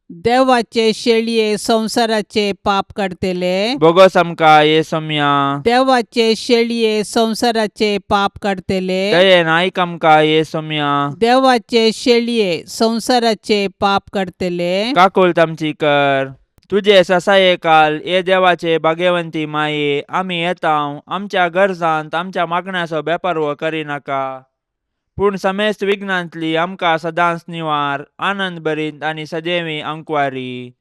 देवाचे शेळये संवसाराचे पाप काडतले, बोगस आमकां ये सोम्या. देवाचे शेळये संवसाराचे पाप काडतले, दयेन आयक आमकां ये सोम्या. देवाचे शेळये संवसाराचे पाप काडतले, काकुळट आमची कर. तुजे ससाये काल ये देवाचे भाग्यवंती माये, आमी येता आमच्या गरजांत आमच्या मागण्याचो बेपर्व करिनाका, पूण समेस्त विघ्नांतली आमकां सदांच निवार, आनंद भरीत आनी सदैवी अंकवारी.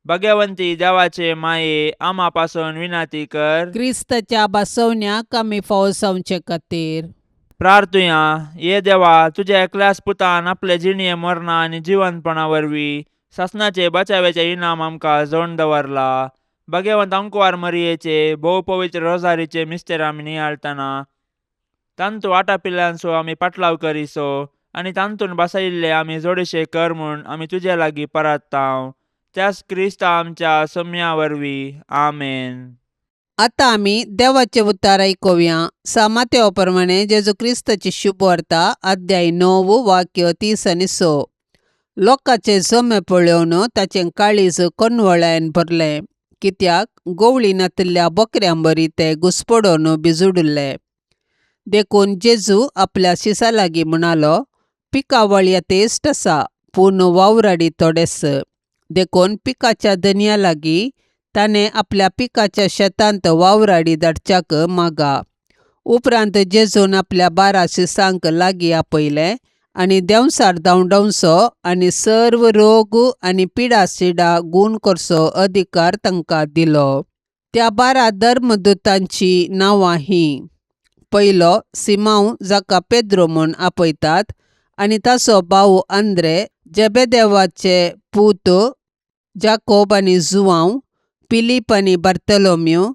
भाग्यवंती देवाचे माये, आमा पासून विनंती कर. क्रिस्ताच्या बसवण्याक आमी फावो जावचे खातीर. प्रार्थुया. ये देवा, तुज्या एकल्याच पुतान आपले जिणये मरणा आनी जिवंतपणा वरवीं सासणाचे बचाव्याचे इनाम आमकां जोडून दवरला. भाग्यवंत अंकवार मरियेचे भोव पवित्र रोजारीचे मिस्तेर आमी नियाळतना तांतू आटापिल्ल्यांचो आमी पाटलाव करिसो आनी तांतून बसयिल्ले आमी जोडीशे कर म्हूण आमी तुजे लागीं परत्तांव, त्याच क्रिस्ता आमच्या सोम्या वरवीं. आमेन. आतां आमी देवाचें उतार आयकुया. सामात्या प्रमाणे जेजू क्रिस्ताची शुभवार्ता, अध्याय 9 वाक्य 30 आनी 6. लोकांचे जमे पळोवन ताचें काळीज कोनवळ्यान भरलें, कित्याक गोवळी नातिल्ल्या बोकऱ्यां बरी ते घुसपडोवन बिजुडिल्ले. देखून जेजू आपल्या शिसा लागीं म्हणालो, पिकावळ यथेश्ट आसा, पूण वावराडी थोडेच. देखून पिकाच्या धनया लागीं ताणें आपल्या पिकाच्या शेतांत वावराडी धाडच्याक मागा. उपरांत जेजून आपल्या 12 शिसांक लागीं आपयलें आनी देंवचार धांवडावचो आनी सर्व रोग आनी पिडा गूण करचो अधिकार तांकां दिलो. त्या 12 धर्मदूतांचीं नांवां हीं. पयलो सिमांव जाका पेद्रो म्हूण आपयतात आनी ताचो भाव आंद्रे, जेबेदेवाचे पूत जाकोब आनी जुआंव, फिलीप आनी बार्तोलोम्यू,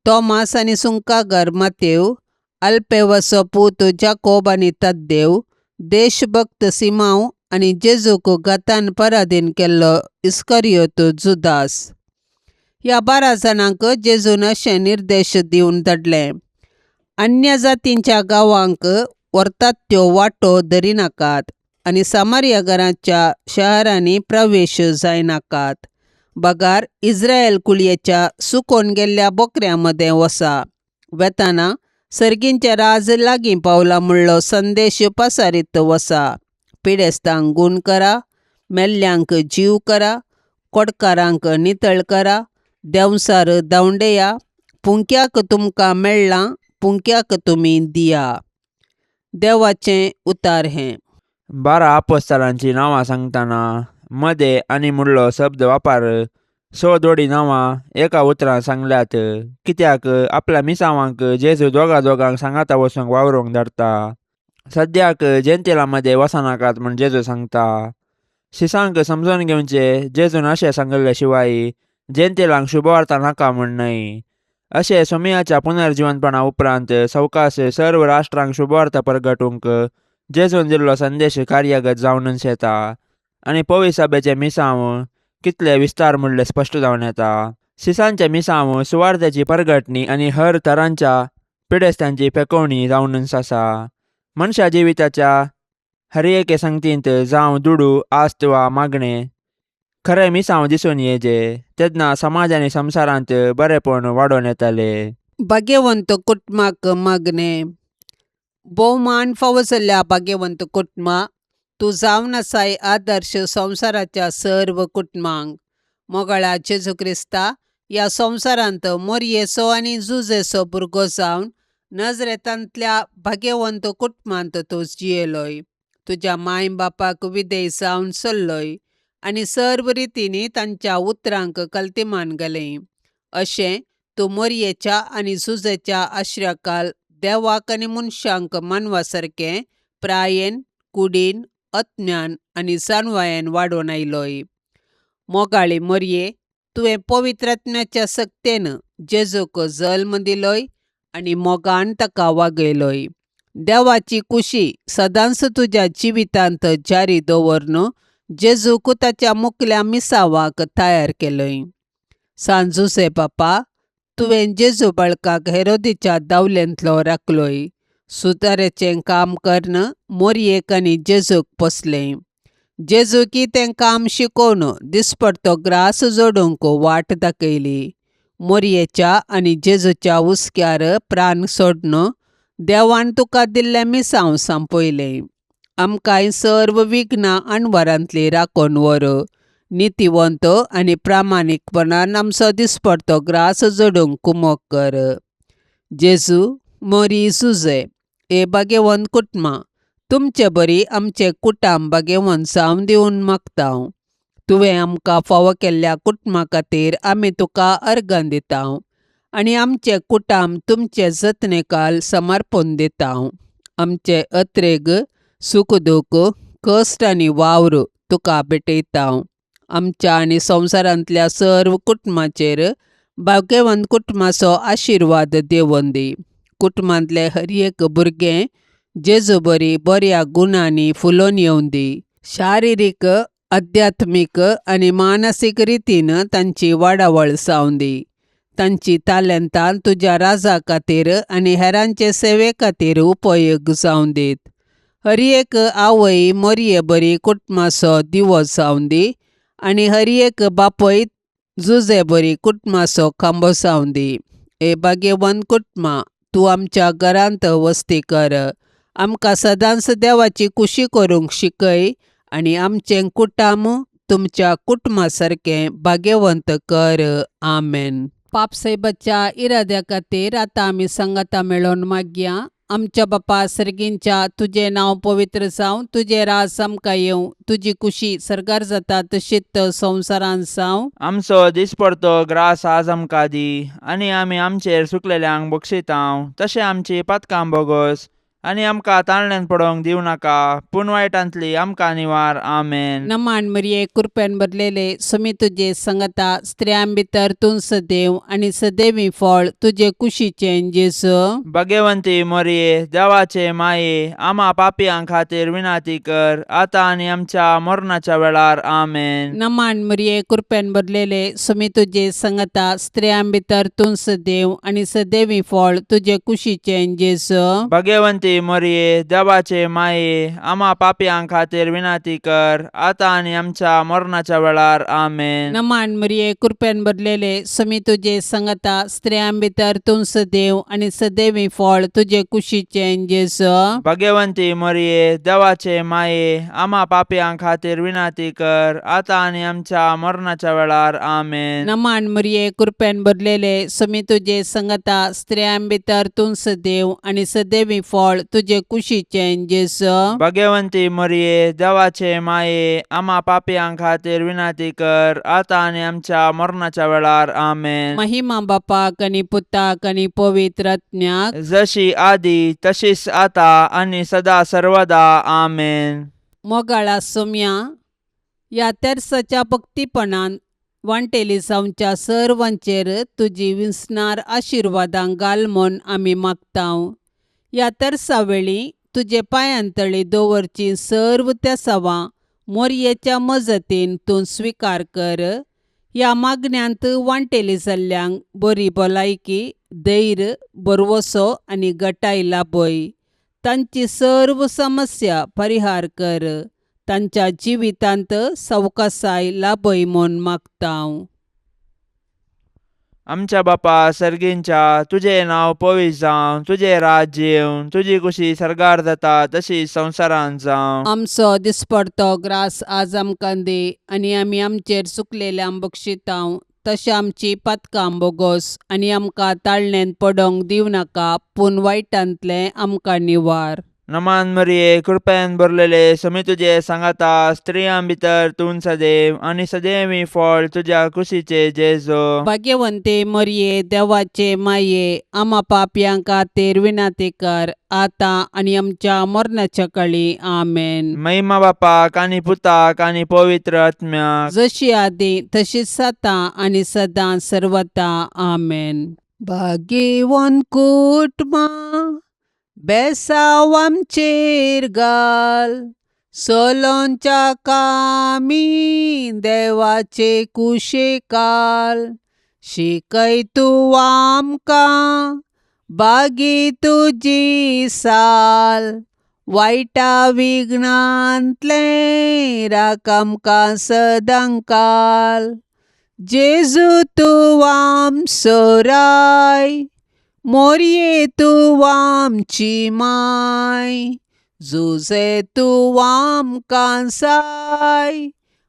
तोमास आनी सुंकागर मातेव, आल्फेवाचो पूत जाकोब आनी तद्देव, देशभक्त सिमांव आनी जेजूक घातान पराधीन केल्लो इस्करियोत जुदास. ह्या 12 जाणांक जेजून अशें निर्देश दिवन धाडले, अन्य जातींच्या गांवांक व्हरतात त्यो वाटो धरिनाकात आनी सामारिया घराच्या शहरांनी प्रवेश जायनाकात, बगार इस्रायल कुळयेच्या सुकोन गेल्ल्या बोकऱ्यां मदें वसा. वेताना सर्गींचें राज लागीं पावला म्हणलो संदेश पसारीत वसा. पिडेस्तांक गूण करा, मेल्ल्यांक जीव करा, कोडकारांक नितळ करा, देंवचार धांवडेया, पुंक्याक तुमकां मेळ्ळां पुंक्याक तुमी दिया. देवाचें उतार हें. 12 आपोस्तलांचीं नांवां सांगतना मदें आनी मुडलो शब्द वापर 6 जोडी नांवां एका उतरान सांगल्यात, कित्याक आपल्या मिसावांक जेजू दोगा दोगांक सांगाता वचूंक वावरूंक धाडटा. सद्याक जेंतिलां मदें वचनाकात म्हूण जेजू सांगता. शिसांक समजून घेवचें जेजून अशें सांगिल्ले शिवाय जेंतिलांक शुभवार्ता नाका म्हूण न्हय. अशें सोमयाच्या पुनर्जिवनपणा उपरांत सवकास सर्व राष्ट्रांक शुभवार्ता परगटूंक जेजून दिल्लो संदेश कार्यगत जावनच येता आनी पवी सभेचें मिसांव कितले विस्तार म्हणले स्पश्ट जावन येता. सिसांचें मिसांव सुवार्थेची परगटणी आनी हर तरांच्या पिडेस्तांची पेकोवणी जावनच आसा. मनशा जिविताच्या हर एके संगतींत जावं दुडू आस्त वा मागणें खरें मिसांव दिसून येजे तेन्ना समाज आनी संवसारांत बरेपण वाडोवन येतालें. भाग्यवंत कुटुंबाक मागणें. भोवमान फावो जाल्ल्या भाग्यवंत कुटुंबा, तूं जावन आसाय आदर्श संवसाराच्या सर्व कुटुंबांक. मोगाळा जेजू क्रिस्ता, ह्या संवसारांत मोरयेचो आनी जुजेचो भुरगो जावन नजरेतांतल्या भाग्यवंत कुटुंबांत तूं जियेलोय. तुज्या माय बापाक विधेय जावन चल्लोय आनी सर्व रितींनी तांच्या उतरांक कल्तिमान घालें. अशें तूं मोरयेच्या आनी जुजेच्या आश्र्याकाल देवाक आनी मनशांक मानवा सारकें प्रायेन, कुडीन, अज्ञान आनी जाणवायेन वाडोवन आयलोय. मोगाळी मोरये, तुवें पवित्र आत्म्याच्या सक्तेन जेजूक जल्म दिलोय आनी मोगान ताका वागयलोय. देवाची कुशी सदांच तुज्या जिवितांत जारी दवरून जेजूक ताच्या मुकल्या मिसावाक तयार केलोय. सान जुसे बापा, तुवें जेजू बाळकाक हेरोदीच्या दावलेंतलो राखलोय. सुतारेचें काम करून मोरयेक आनी जेजूक पोसलें. जेजूकी तें काम शिकोवन दिसपडतो ग्रास जोडूंक वाट दाखयली. मोरयेच्या आनी जेजूच्या हुस्क्यार प्राण सोडून देवान तुका दिल्लें मिसांव सांपयलें. आमकांय सर्व विघ्नां अणवरांतली राखून व्हर. नितीवंत आनी प्रामाणीकपणान आमचो दिसपडतो ग्रास जोडूंक कुमोक कर. जेजू, मोरी, जुजे हे भाग्यवंत कुटुंबां, तुमचे बरी आमचें कुटाम भाग्यवंत जावन दिवन मागता. तुवें आमकां फावो केल्ल्या कुटुंबा खातीर आमी तुका अर्गां दिता आनी आमचें कुटाम तुमचे जतनेकाल समर्पण दिता. आमचे अत्रेग, सुख दूख, कश्ट आनी वावर तुका भेटयता. आमच्या आनी संवसारांतल्या सर्व कुटुंबाचेर भाग्यवंत कुटुंबाचो आशिर्वाद देवोन दी. कुटुंबांतले हर एक भुरगें जेजू बरी बऱ्या गुणांनी फुलोवन येवन दी. शारिरीक, अध्यात्मीक आनी मानसीक रितीन तांची वाडावळ जावन दी. तांची तालेंतां तुज्या राजा खातीर आनी हेरांचे सेवे खातीर उपयोग जावन दीत. हर एक आवय मोरये बरी कुटुंबाचो दिवो जावन दी आनी हर एक बापूय जुजे बरी कुटुंबाचो खांबो जावन दी. हे भाग्यवंत कुटुंबा, तूं आमच्या घरांत वस्ती कर. आमकां सदांच देवाची कुशी करूंक शिकय आनी आमचें कुटाम तुमच्या कुटुंबा सारकें भाग्यवंत कर. आमेन. पापसाहेबाच्या इराद्या खातीर आतां आमी सांगाता मेळोवन मागया. आमच्या बापा सर्गींच्या तुजें नांव पवित्र जावं, तुजें राज आमकां येवं, तुजी कुशी सर्गार जाता तशीच संवसारांत जावं. आमचो दिसपडतो ग्रास आज आमकां दी आनी आमी आमचेर सुकलेल्यांक बक्षितांव तशें आमची पातकां बोगोस आनी आमकां ताळण्यान पडोवंक दिवं नाका पूण वायटांतली आमकां निवार. आमेन. नमान मरिये, कृपेन भरलेले, सुमी तुजे संगता, स्त्रियां भितर तूं सदैव आनी सदैवी फळ तुजे कुशीचें जेजू. भगवंती मोरये, देवाचे माये, आमा पापयां खातीर विनाती कर आतां आनी आमच्या मरणाच्या वेळार. आमेन. नमान मरिये, कृपेन भरलेले, सुमी तुजे संगता, स्त्रियां भितर तूं सदैव आनी सदैवी फळ तुजे कुशीचें जेजू. भगवंती मोरये, देवाचे माये, आमा पापयां खातीर विनाती कर आतां आनी आमच्या मरणाच्या वेळार. आमेन. नमान मरिये, कृपेन भरलेले, सुमी तुजे संगता, स्त्रियां भितर तूं सदैव आनी सदैवी फळ तुजे कुशीचें जेजू. भगवंती मोरये, देवाचे माये, आमा पापयां खातीर विनाती कर आतां आनी आमच्या मरणाच्या वेळार. आमेन. नमान मरिये, कृपेन भरलेले, सुमी तुजे संगता, स्त्रियां भितर तूं सदैव आनी सदैवी फळ तुजे कुशीचें जेजू. भगवंती मोरये, देवाचे माये, आमा पापयां खातीर विनाती कर आतां आनी आमच्या मरणाच्या वेळार. आमेन. महिमा बापाक आनी पुताक आनी पवित्र आत्म्याक. जशी आदी तशीच आता आनी सदा सर्वदा. आमेन. मोगाळा सोम्या, ह्या तेर्साच्या भक्तीपणान वांटेली जावच्या सर्वांचेर तुजी विसणार आशिर्वादां घाल म्हूण आमी मागतांव. ह्या तेर्सा वेळी तुजे पांयांतळी दवरची सर्व तेसावां मोरयेच्या मजतीन तूं स्विकार कर. ह्या मागण्यांत वांटेली जाल्ल्यांक बरी भलायकी, धैर्य, भरवसो आनी गटाय लाभय. तांची सर्व समस्या परिहार कर. तांच्या जिवितांत सवकासाय लाभय म्हूण मागतांव. आमच्या बापा सर्गींच्या, तुजें नांव पवित्र जावं, तुजें राज्य येवं, तुजी कुशी सर्गार जाता तशी संवसारांत जावं. आमचो दिसपडतो ग्रास आज आमकां दी आनी आमी आमचेर चुकलेल्यांक बक्षितांव तशें आमची पातकां बोगोस आनी आमकां ताळणेंत पडोंक दिवं नाका, पूण वायटांतलें आमकां निवार. नमान मरिये, कृपेन भरलेले, समी तुजे सांगाता, स्त्रियां भितर तूं सदैव आनी सदैवी फळ तुज्या कुशीचे जेजो. भाग्यवंते मरिये, देवाचे माये, आमा पापयां खातीर विनंती कर आतां आनी आमच्या मरणाच्या काळी. आमेन. महिमा बापाक आनी पुताक आनी पवित्र आत्म्याक. जशी आदी तशीच आतां आनी सदां सर्वता. आमेन. भाग्यवंत कुटुंबां बेसांव आमचेर घाल, सोलोंच्या कामी देवाचे कुशेकाल. शिकय तूं आमकां बागी तुजी साल, वायटा विघ्नांतलें राख आमकां सदांकाल. जेजू तूं आमचो राय, मोरये तूं आमची माय, जुजे तूं आमकां साय,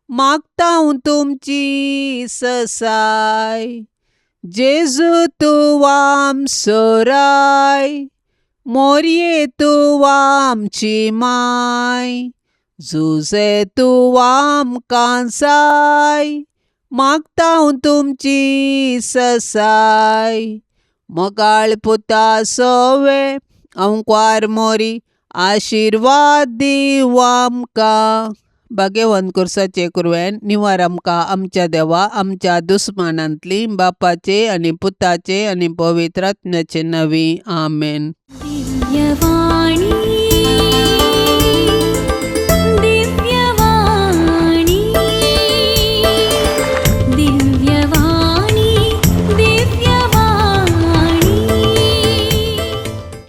मागता तुमची ससाय. जेजू तूं आमचो राय, मोरये तूं आमची माय, जुजे तूं आमकां साय, मागता तुमची ससाय. मोगाळ पुता सोवे अंकवार मोरी, आशिर्वाद दीव आमकां. भाग्यवंत कुर्साचे कुरवेन निवार आमकां आमच्या देवा आमच्या दुस्मानांतली, बापाचे आनी पुताचे आनी पवित्र आत्म्याचे नवी. आमेन. दिव्यवाणी.